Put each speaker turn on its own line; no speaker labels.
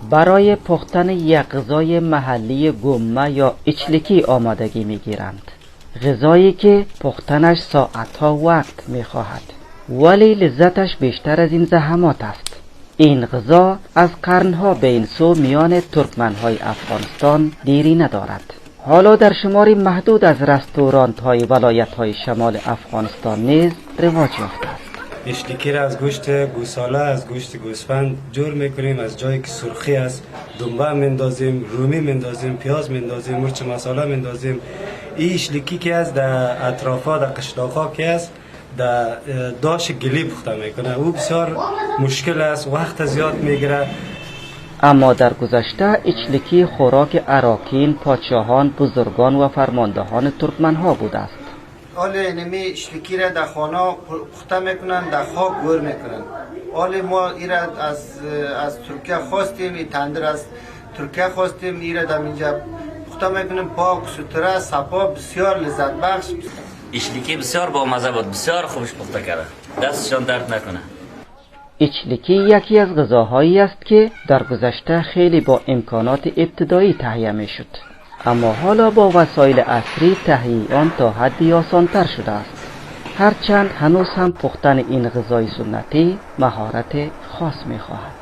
Барои пухтани як ғизои маҳаллии гумма ё ичликӣ омодагӣ мегиранд. Ғизое ки пухтанаш соатҳо вақт мехоҳад, вале лаззаташ бештар аз ин заҳмат аст. Ин ғизо аз қарнҳо ба ин сӯ миёни туркманҳои Афғонистон дерӣ надорад. Ҳоло дар шумори маҳдуд аз ресторантҳои вилоятҳои шимоли Афғонистон низ ривоҷ ёфтааст.
اشلیکی را از گوشت گوساله، از گوشت گوسفند جور میکنیم. از جایی که سرخی است دنبه مندازیم، رومی مندازیم، پیاز مندازیم، مرچ مساله مندازیم. این اشلیکی که است در اطرافا، در قشلاقا که است، در داش گلی پخته میکنه. او بسیار مشکل است، وقت زیاد میگیره.
اما در گذشته اچلکی خوراک اراکین، پادشاهان، بزرگان و فرماندهان ترکمنها بوده است.
حال نمی اشلیکی را در خانه پخته میکنن، در خاک گور میکنن. حال ما ایره از ترکیه خواستیم، این تندر از ترکیه خواستیم، ایره در اینجا پخته میکنیم. پاک، ستره، صفا، بسیار لذت بخش.
اشلیکی بسیار با مزه بود، بسیار خوبش پخته کرده، دستشان درد نکنه.
اچلکی یکی از غذاهایی است که در گذشته خیلی با امکانات ابتدایی تهیه میشد، اما حالا با وسایل عصری تهیه آن تا حدی آسانتر شده است، هرچند هنوز هم پختن این غذای سنتی مهارت خاص میخواهد.